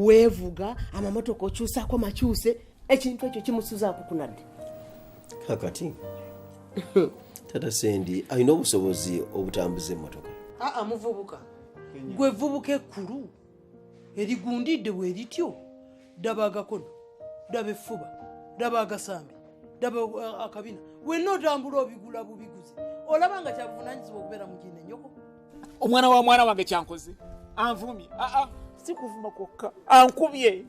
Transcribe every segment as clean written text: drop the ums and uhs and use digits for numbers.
Weevuga amamotoka okyusaako makyuse, ekintu ekyo kimusuzaako kunadde. Kakati Tata Sendi alina obusobozi obutambuza emmotoka. Aa, muvubuka gwe, vubuka ekkulu erigundidde bwe lityo, ddaba agakono, ddaba effuba, ddaba agasambi, ddaba akabina, wenna otambula obigula bubiguzi, olaba nga kyabuvunanyizibwa okubeera mu gino ennyoko. Omwana wa mwana wange kyankoze, anvumye. Aa, si kuvuma kwokka, ankubye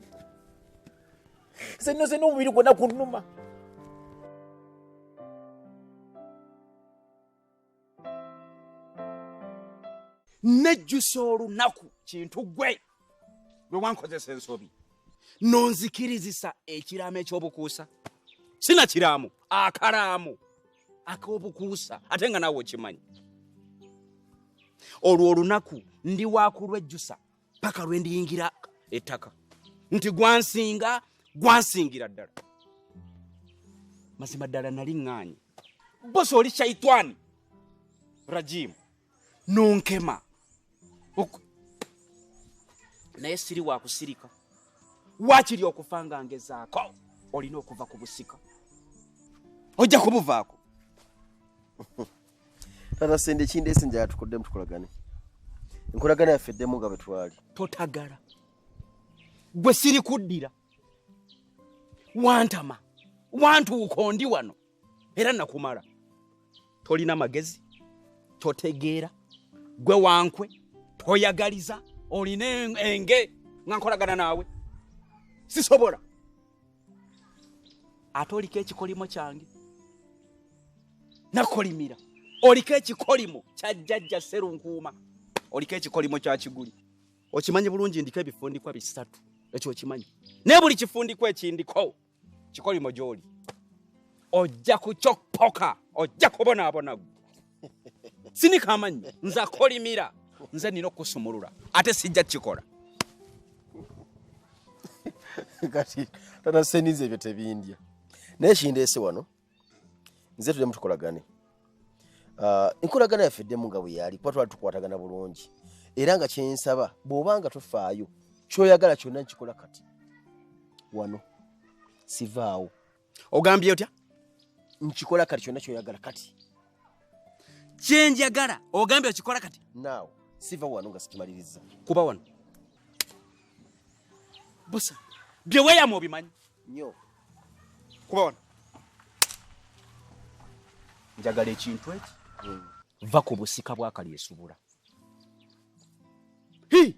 zenno zenna, omubiri gwonna gunnuma. Nejjusa olunaku kintu gwe lwe wankozesa ensobi nonzikirizisa ekiraamo ekyobukuusa. Sina kiraamo, akalaamo ak'obukuusa, ate nga naawe okimanyi. Olwo olunaku ndi wakulwejjusa paka lwe ndiyingira ettaka nti gwansinga, gwansingira ddala. Mazima ddala nali ŋŋaanyi bosi, oli shaitwani rajimu, nonkema. Naye siri wakusirika, wakiri okufa nga ngezaako. Olina okuva ku busika, ojja kubuvaako. Tata Sendi, ekindeese njagala tukoddemu, tukolagane, enkolagana yaffe eddemu nga bwe twali. Totagala gwe, siri kuddira. Wantama, wantuuka, ondi wano era nakumala. Tolina magezi, totegeera, gwe wankwe, toyagaliza, olina enge nga nkolagana naawe sisobola. Ate oliko ekikolimo kyange nakolimira, oliko ekikolimo kya jjajja Serunkuuma, oliko ekikolimo kya Kiguli. Okimanyi bulungi ndiko ebifundikwa bisatu, ekyo okimanyi, naye buli kifundikwa ekindiko kikolimo gy'oli, ojja kukyoppoka, ojja kubonaabona. Gwe sinika amannyo, nze akolimira, nze nina okusumulula, ate sijja kukikola. Kati Tata Sendi, nze ebyo tebindya, naye kindeese wano nze tulemu tukolagane. Enkolagana yaffe eddemu nga bwe yali, kuba twali tukwatagana bulungi, era nga kyensaba bw'oba nga tofaayo, kyoyagala kyonna nkikola kati wano, sivaawo. Ogambye otya? Nkikola kati, kyonna kyoyagala kati. Kyenjagala ogambye okikola kati? Naawe siva wano nga sikimaliriza. Kuba wano busa bye weeyama obimanyi. Nnyo. Kuba wano, njagala ekintu eki va ku busika bwakali esubula. Hi!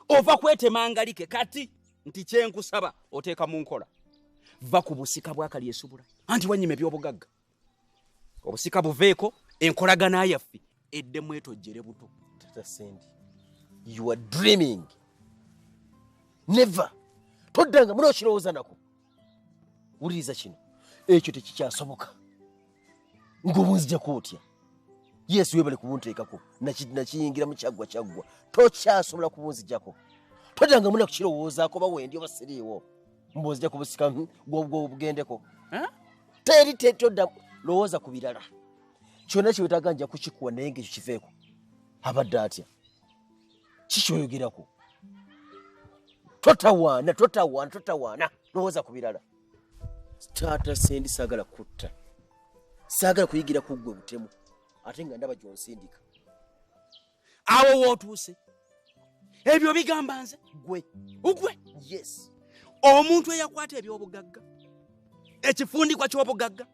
Ova kwetemangalike kati nti kyenkusaba oteeka mu nkola. Va ku busika bwakali esubula, anti wanyima ebyobugagga, obusika buveeko, enkolagana yaffe eddemu etojjere buto. Tata Sendi, you are dreaming. Never. Toddanga muno okirowooza nako. Wuliriza kino, ekyo tekikyasoboka. Ng'obunzijako otya? Yesu webale kubunteekako, nakiyingira mu kyaggwa kyaggwa. Tokyasobola kubunzijako. Toddanga muna kukirowoozaako oba wendi oba siriiwo. Mbunzija ku busika gw'obugendeko. Teri todda lowooza ku birala. Kyonna kyewetaaga nja kukikuwa, naye ng'ekyo kiveeko. Abadde atya? Kikyoyogerako. Totawaana, totawaana, totawaana. Lowooza ku birala. Taata Sendi, saagala kutta. Saagala kuyigira ku ggwe butemu. Ate nga ndaba gy'onsindika. Awo wootuuse ebyo bigamba nze? Gwe. Ugwe? Yes. Omuntu eyakwata ebyobugagga, ekifundikwa ky'obugagga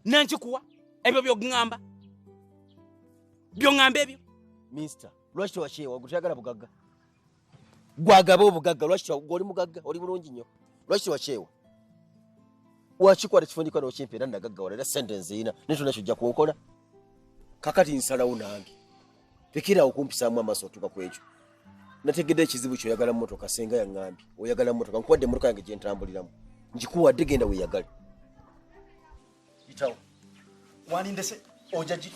nenkikuwa, ebyo byoŋŋamba, byoŋŋamba ebyo? Mister, lwaki tewakyewa? Gwe toyagala bugagga? Gwagaba obugagga, lwaki gwe oli mugagga, oli bulungi nnyo. Lwaki tewakyewa? Wakikwata ekifundikwa n'okimpa era nagaggawala, era sente nziina, naye tolina kyojja kunkola. Kakati nsalawo nange. Lekera okumpisaamu amaaso otuuka ku ekyo. Nategedde ekizibu kyo, oyagala mmotoka, senga yaŋŋambye. Oyagala mmotoka, nkuwadde emmotoka yange gye ntambuliramu. Ngikuwadde, genda weeyagale. Yitawo. Wanindese ojja gi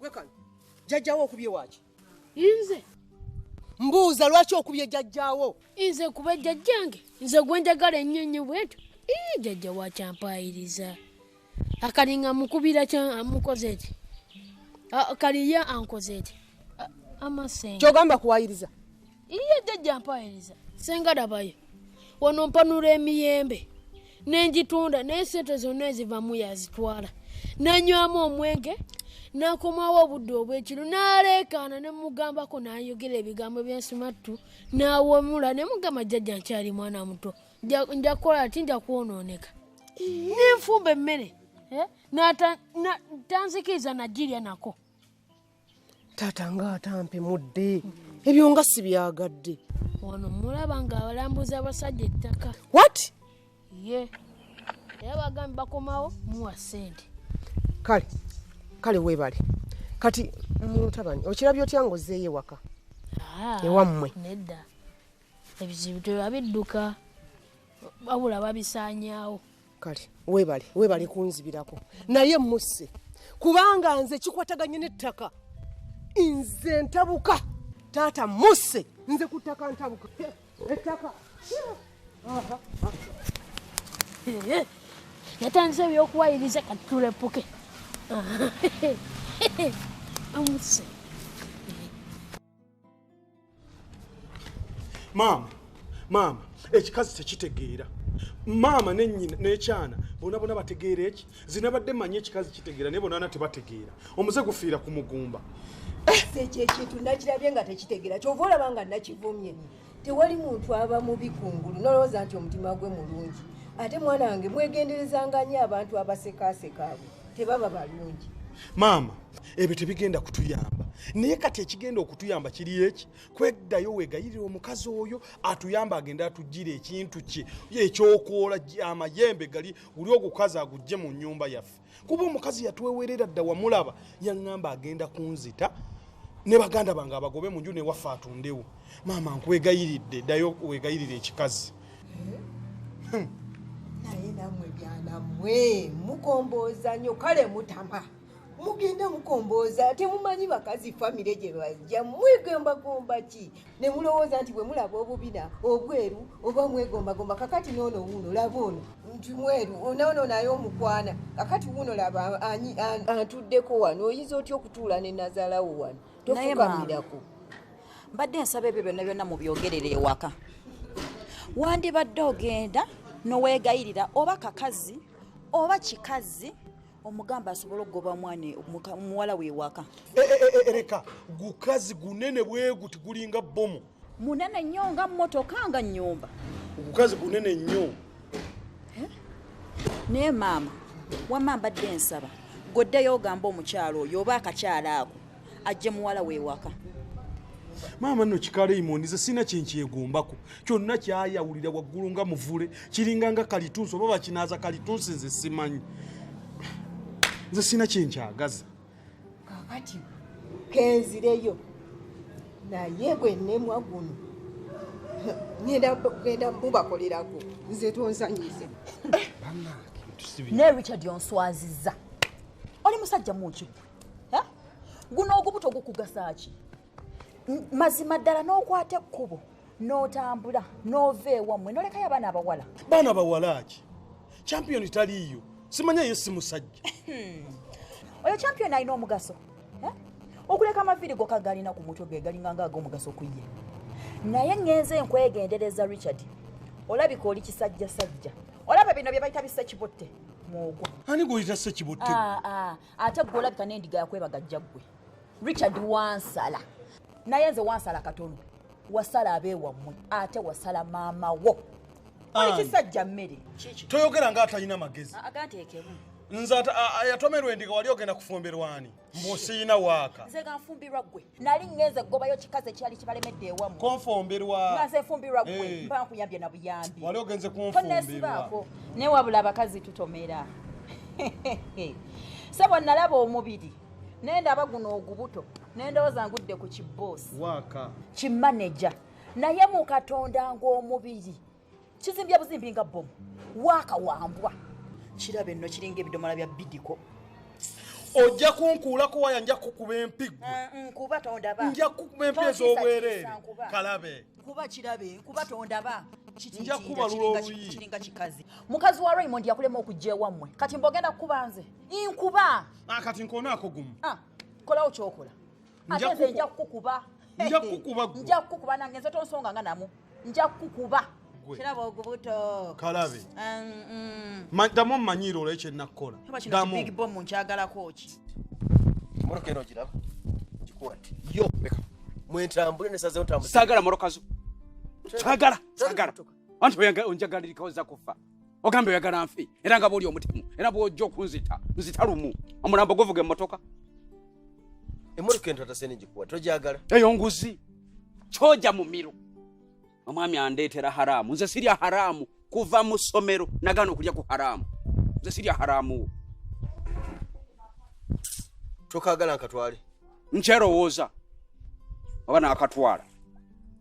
Wekano jjajjawo okubye waaki? Nze? Mbuuza, lwaki okubye jjajjaawo? Nze kuba jjajjange, nze gwe njagala ennyo ennyo bwentyo. Jjajja wakyampayiriza akalinga mukubira mukoze eki kaliya ankoze eki amasenga kyogamba kuwayiriza iye jjajja mpayiriza senga dabayo wano mpanula emiyembe nenjitunda naye sente zonna ezivamu yazitwala nanywamu omwenge nakomawo obudde obwekiro naleekaana ne mugambako nayogera ebigambo byensimattu nawemula ne mugamba jjajja nkyali mwana muto nja kukola ti nja kwonooneka nenfumba emmere tanzikiriza nagirya nako. Taata nga atampe mudde ebyo nga sibyagadde. Wano mulaba nga abalambuza abasajja ettaka. What? Ye era bagambe bakomawo muwa ssente. Kale kale weebale. Kati mutabani okirabye otya ng'ozzeeyo ewaka? Ewammwe? Nedda, ebizibu tebabidduka wabula babisaanyaawo. Kale weebale, weebale kunzibirako naye musse kubanga nze kikwataganye n'ettaka nze ntabuka. Taata musse nze ku ttaka ntabuka ettaka. Yatandise ebyokuwayiriza kati tulepuke. Amusse. Maama, maama, ekikazi tekitegeera. Maama ne nnyina n'ekyana bonna bonna bategeera eki? Zinabadde mmanyi ekikazi kitegeera naye bonna tebategeera. Omuze gufiira ku mugumba. Ekyo ekintu nakirabye nga tekitegeera kyova olaba nga nakivumye. Tewali muntu aba mubi kungulu nolowooza nti omutima gwe mulungi. Ate mwana wange mwegenderezanga nnyo abantu abasekaaseka abo tebaba balungi. Maama, ebyo tebigenda kutuyamba. Naye kati ekigenda okutuyamba kiri eki? Kweddayo weegayirire omukazi oyo atuyamba agende atuggyire ekintu kye ekyokwola amayembe gali guli ogukazi agujje mu nnyumba yaffe. Kuba omukazi yatwewerera dda wamulaba yaŋŋamba agenda kunzita ne baganda bange abagobe mu nju ne waffe atundewo. Maama nkwegayiridde ddayo weegayirire ekikazi. Naye nammwe byanammwe mukombooza nnyo kale mutama. Mugenda mukombooza temumanyi bakazi famire gye bajja mwegombagomba ki ne mulowooza nti bwe mulaba obubina obweru oba mwegombagomba. Kakati n'ono wuuno laba ono nti mweru n'ono naye omukwana kakati wuuno laba antuddeko wano oyinza otya okutuula ne nazaalawo wano tofukamirako. Mbadde nsaba ebyo byonna byonna mubyogerere ewaka. Wandibadde ogenda noweegayirira oba kakazi oba kikazi omugamba asobola okugoba mwana muwala wewaka. Ereka gukazi gunene bweguti gulinga bbomu. Munene nnyo nga mmotoka nga nnyumba. Ogukazi gunene nnyo. Naye maama wamma mbadde nsaba goddeyo ogamba omukyalo oyo oba akakyala ako ajje muwala wewaka. Maama nno kikaleyimu nze sirina kyenkyegombako kyonna kyayawulira waggulu nga muvule kiringa nga kalitunsi oba bakinaaza kalitunsi nze simanyi. Nze sirina kyenkyagaza. Kakati kenzireyo naye gwe nnemwa guno ngenda mubakolerako nze tonzanyize. Ne Richard onswazizza. Oli musajja muki gwe? Guno ogubuto gukugasa ki? Mazima ddala n'okwata ekkubo n'otambula n'ova ewammwe n'olekayo abaana abawala. Baana bawala ki? Champion taliiyo. Simanya ye si musajja. Oyo champion alina omugaso. Okuleka amaviiri gokka galina ku mutwe ge galinga nga ag'omugaso ku ye. Naye ŋŋenze nkwegendereza Richard. Olabika oli kisajjasajja. Olaba bino bye bayita bisekibotte mwogwa. Ani gw'oyita sekibotte? Ate gwe olabika n'endiga yakwebagajja ggwe. Richard wansala. Naye nze wansala katono. Wasala abeewammwe ate wasala maama wo. Oli kisajja mmere. Toyogera ng'atalina magezi. Aganteekemu. Nze yatomerwa endiga wali ogenda kufumbirwa ani? Mbu waaka. Nze nga nfumbirwa ggwe. Nali ŋŋenze kugobayo kikazi ekyali kibalemedde ewammwe. Konfumbirwa. Nga nze nfumbirwa ggwe. Mba nkuyambye na buyambi. Wali ogenze kunfumbirwa. Tonneesibaako. Naye wabula abakazi tutomera. Ssebo nalaba omubiri. Naye ndaba guno ogubuto. Naye ndowooza ngudde ku kibboosi. Waaka. Kimaneja. Naye mu Katonda ng'omubiri. Kizimbya buzimbi nga bbomu. Waaka wambwa. Kirabe nno kiringa ebidomola bya bidiko. Ojja kunkuulako waya nja kukuba empi ggwe. Nkuba tondaba. Nja kukuba empi ez'obwereere. Kalabe. Nkuba kirabe, nkuba tondaba. Nja kubalula oluyi. Kiringa kikazi. Mukazi wa Raymond yakulema okujja ewammwe. Kati mbogenda kukuba nze. Inkuba. Kati nkonaako gumu. Kolawo ky'okola. Ate nze nja kukukuba. Nja kukuba gwe. Nja kukukuba nange nze tonsonga nga namu. Nja kukukuba. Kiraba ogubuto. Kalabe. Ddamu mmanyiire olwo ekyo nnakukola. Ddamu. Big bomb nkyagalako ki? Mmotoka eno ogiraba? Ngikwate. Yo. Mwentambule nesazeewo ntambuze. Saagala mmotoka zo. Saagala, saagala. Anti onjagalirikawo kufa. Ogambe oyagala nfe. Era nga bw'oli omutemu. Era bw'ojja okunzita. Nzita lumu. Omulambo guvuga emmotoka. Emmotoka eno taata ngikuwa. Togyagala. Eyo nguzi. Ky'ojja mu miro. Omwami andeetera haramu. Nze sirya haramu kuva mu ssomero nagaana okulya ku haramu. Nze sirya haramu. Tokaagala nkatwale. Nkyerowooza. Oba naakatwala.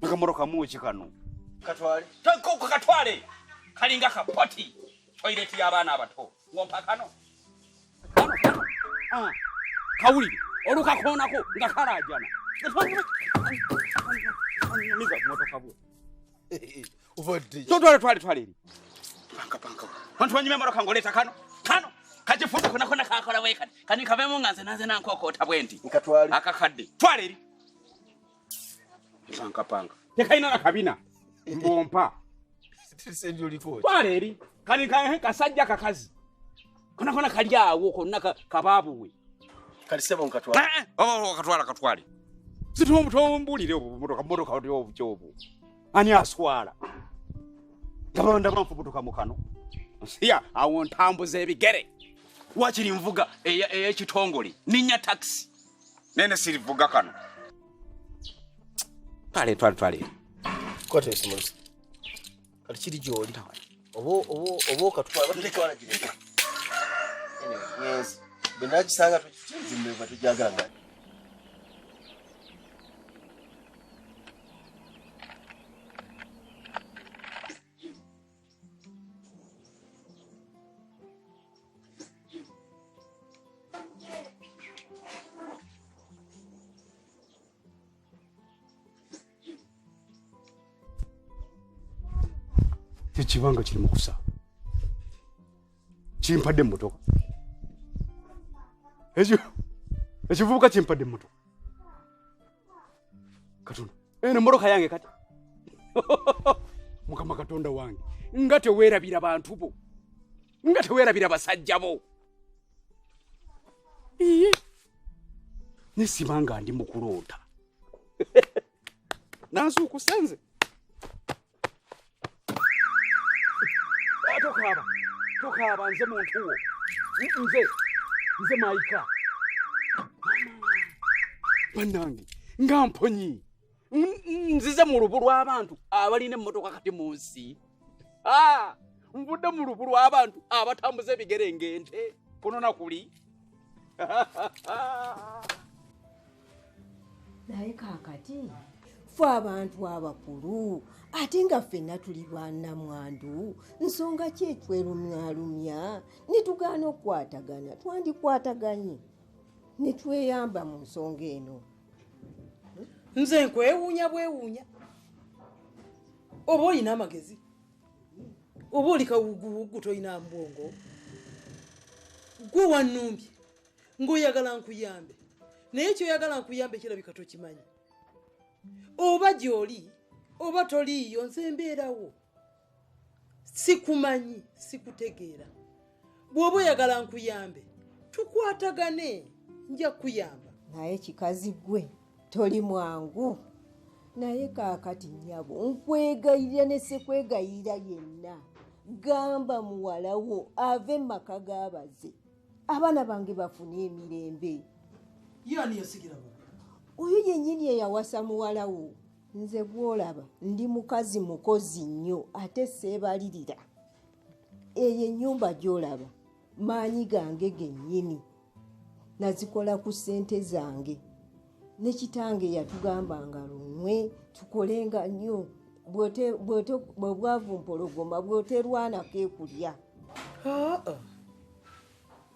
Akamotoka muuki kano. Katwale. Katwale. Kalinga kapoti. Toyireti y'abaana abato. Ng'ompa kano. Kano, kano. Kawulire. Olukakoonako nga kalaajana. Miza bumotoka bwo. Uvadde. Twale twale twale eri. Panka panka. Bantu banyumya emmotoka ng'oleeta kano. Kano. Kagifuuka kona kona kakola bwe kati. Kani kaveemu nga nze nanze nankookoota bwe nti. Nkatwale. Akakadde. Twale eri. Panka panka. Tekalina na kabina. Mbompa. Twale eri. Kani kasajja kakazi. Kona kona kali awo konna kabaabuwe. Kali ssebo nkatwale. Oba katwala katwale. Sitombuulire obwo bumotoka obwo. Ani aswala? Ndaba nfubutuka mu kano. Nsiya awo ntambuza ebigere. Wakiri nvuga ey'ekitongole ninnya takisi. Nene sirivuga kano. Twale twale twale. Kwata esimuzi. Kati kiri gy'oli. Oba okatwala batutwala gireka. Anyway, yes. Bwe nagisanga tukizimbirwa tugyagala nga. Ekibanga kiri mu kusa. Kimpadde emmotoka. Ekivubuka kimpadde emmotoka. Katonda. Eno emmotoka yange kati. Mukama Katonda wange. Nga teweerabira bantu bo. Nga teweerabira basajja bo. Iye. Nesibanga ndi mu kuloota. Nanzuukusenze. Tokaaba, tokaaba nze muntu wo. Nze Maika. Bannange, nga mponyi. Nzize mu lubu lw'abantu abalina emmotoka kati mu nsi. Nvudde mu lubu lw'abantu abatambuza ebigere ng'ente. Kunona kuli. Naye kaakati ffe abantu abakulu ate nga ffenna tuli bannamwandu, nsonga ki etwerumyalumya ne tugaana okukwatagana? Twandikwataganye ne tweyamba mu nsonga eno. Nze nkwewuunya bwewuunya. Oba olina amagezi, oba oli kawuguwugu tolina mbwongo. Gwe wannumbye ng'oyagala nkuyambe, naye kyoyagala nkuyambe kirabika tokimanyi. Oba gy'oli oba toliiyo, nze mbeerawo. Sikumanyi, sikutegeera. Bw'oba oyagala nkuyambe, tukwatagane, nja kuyamba. Naye kikazi gwe toli mwangu. Naye kaakati nnyabo nkwegayirira ne sekwegayirira yenna. Gamba muwala wo ave mu maka g'abaze. Abaana bange bafune emirembe. Ye ani yasigira bano? Oyo yennyini eyawasa muwala wo. Nze gw'olaba ndi mukazi mukozi nnyo ate seebalirira. Eyo ennyumba gy'olaba maanyi gange gennyini. Nazikola ku ssente zange. Ne kitange yatugambanga lunwe tukolenga nnyo bwe bwavu mpologoma bw'oterwanako ekulya.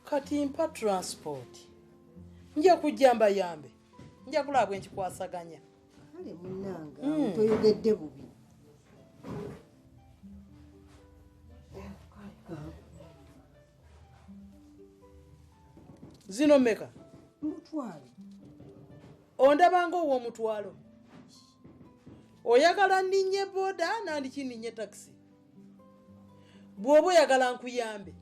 Kati mpa transport. Nja kujja mbayambe. Nja kulaba bwe nkikwasaganya. Kale munnange toyogedde bubi. Zino mmeka? Mutwalo. Ondabanga ow'omutwalo. Oyagala nninye boda nandiki nninye takisi? Bw'oba oyagala nkuyambe,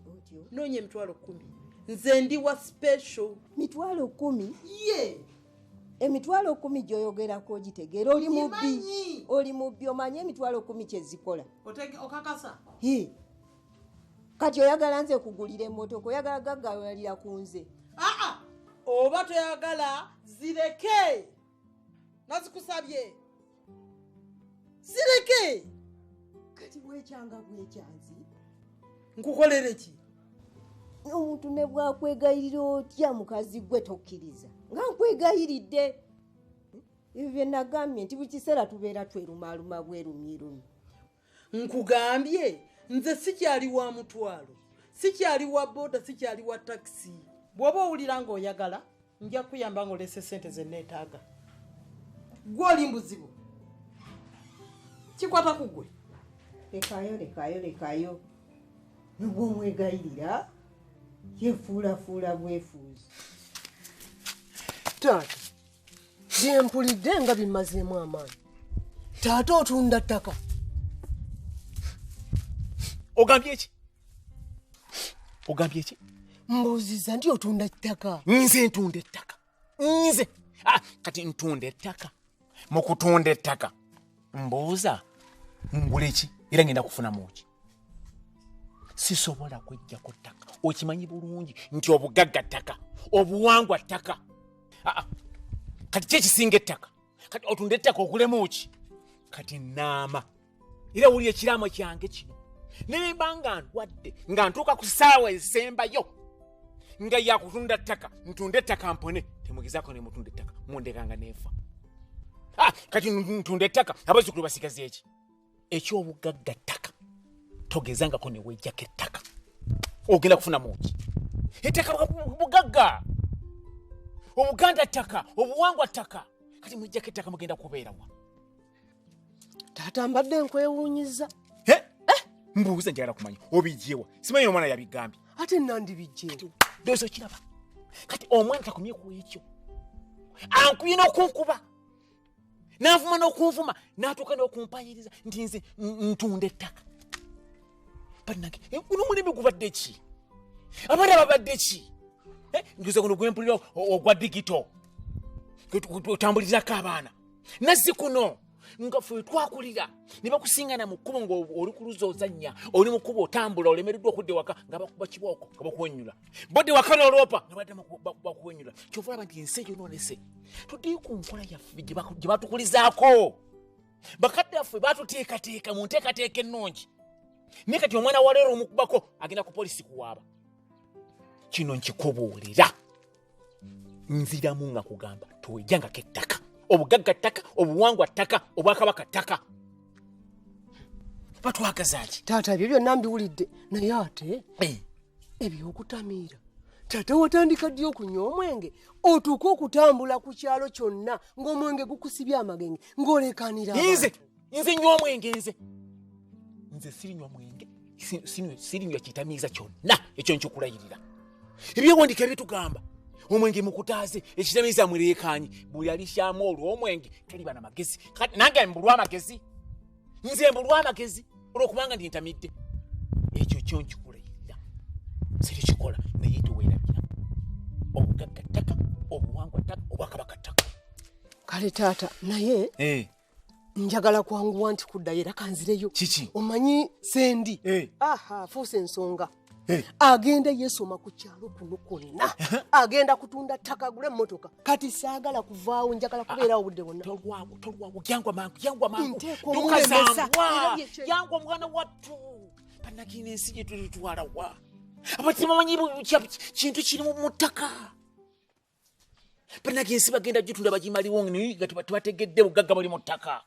noonya 100,000. Nze ndi wa special. 100,000? Ye. 100,000 gy'oyogerako ogitegeera, oli mubbi. Oli mubbi, omanyi 100,000 kye zikola. Okakasa? Hi. Kati oyagala nze kugulira emmotoka, oyagala gaggawalira ku nze. Aa, oba toyagala zireke. Nazikusabye. Zireke. Kati bwekyanga bwekyanzi. Nkukolere ki? Omuntu ne bwakwegayirira otya mukazi gwe tokkiriza. Nga nkwegayiridde. Ebyo bye nagambye nti buli kiseera tubeera twerumaaluma bwerumyerumye. Nkugambye nze sikyali wa mutwalo, sikyali wa boda, sikyali wa takisi. Bw'oba owulira ng'oyagala, nja kuyamba ng'olese ssente ze neetaaga. Ggwe oli mbuzibu. Kikwata ku ggwe. Lekayo, lekayo, lekayo. Ne bw'omwegayirira, yeefuulafuula bwefuuzi. Taata, bye mpulidde nga bimmazeemu amaanyi. Taata otunda ttaka. Ogambye ki? Ogambye ki? Mbuuzizza nti otunda ttaka. Nze ntunda ettaka. Nze. Kati ntunda ettaka. Mu kutunda ettaka mbuuza ngule ki era ngenda kufunamu ki? Sisobola kweggyako ttaka. Okimanyi bulungi nti obugagga ttaka, obuwangwa ttaka. Kati ki ekisinga ettaka? Kati otunda ettaka ogulemu ki? Kati naama. Era wuli ekiraamo kyange kino. Ne mba nga ndwadde, nga ntuuka ku ssaawa esembayo nga yakutunda ttaka, ntunde ettaka mpone. Temugezaako ne mutunda ettaka, mundekanga neefa. Kati ntunda ettaka, abazzukulu basigaze eki? Eky'obugagga ttaka. Togezangako ne wejjako ettaka. Ogenda kufunamu ki? Ettaka bugagga. Obuganda ttaka, obuwangwa ttaka. Kati mwejjako ettaka mugenda kubeera wa? Taata mbadde nkwewuunyiza. Mbuuza njagala kumanya obijjewa. Simanyi omwana yabigambye. Ate nandibijjeewo. Ndowooza okiraba. Kati omwana takomye ku ekyo. Ankubye n'okunkuba. N'anvuma n'okunvuma, n'atuuka n'okumpayiriza nti nze ntunda ettaka. Bannange, guno omulembe gubadde ki? Abaana babadde ki? Njuza guno gwe mpulira ogwa digito. Otambulirako abaana. Nazzi kuno nga ffe twakulira ne bakusingana mu kkubo ng'oli ku luzzi ozannya, oli mu kkubo otambula olemereddwa okudda ewaka nga bakuba kibooko nga bakuwenyula. Bodde waka n'oloopa nga baddamu bakuwenyula. Ky'ova olaba nti ensi eyonoonese. Tuddeyo ku nkola yaffe gye batukulizaako. Bakadde baffe batuteekateeka mu nteekateeka ennungi. Naye kati omwana wa leero omukubako agenda ku poliisi kuwaaba. Kino nkikubuulira. Nziramu nga kugamba towejjangako ettaka. Obugagga ttaka, obuwangwa ttaka, obwakabaka ttaka. Batwagaza ki? Taata ebyo byonna mbiwulidde, naye ate eby'okutamiira. Taata watandika ddi okunywa omwenge? Otuuke okutambula ku kyalo kyonna ng'omwenge gukusibye amagenge, ng'oleekaanira abantu. Nze nywa omwenge nze. Nze sirinywa mwenge, sirinywa kitamiiza kyonna, ekyo nkikulayirira. Ebyewandiiko ebitugamba omwenge mukutaaze, ekitamiiza muleekaanyi, buli alisyamu olw'omwenge taliba na magezi. Kati nange mbulwa amagezi. Nze mbulwa amagezi olw'okubanga ndi ntamidde. Ekyo kyo nkikulayirira. Sirikikola naye teweerabira. Obugagga ttaka, obuwangwa ttaka, obwakabaka ttaka. Kale taata, naye njagala kwanguwa nti kuddayo era kanzireyo. Kiki? Omanyi Sendi? Aha, afuuse ensonga. Agenda yeesoma ku kyalo kuno kwonna. Agenda kutunda ttaka agule emmotoka. Kati saagala kuvaawo, njagala kubeerawo obudde bwonna. Tolwawo, tolwawo, yangwa mangu, yangwa mangu. Nteekwa Duka omulemesa. zangwa. Era bye Yangwa mwana wattu. Bannakini ensi gye tulitwala wa? Abati bamanyi kintu kiri mu ttaka. Bannakini ensi bagenda gitunda bagimaliwo naye nga tebategedde bugagga buli mu ttaka.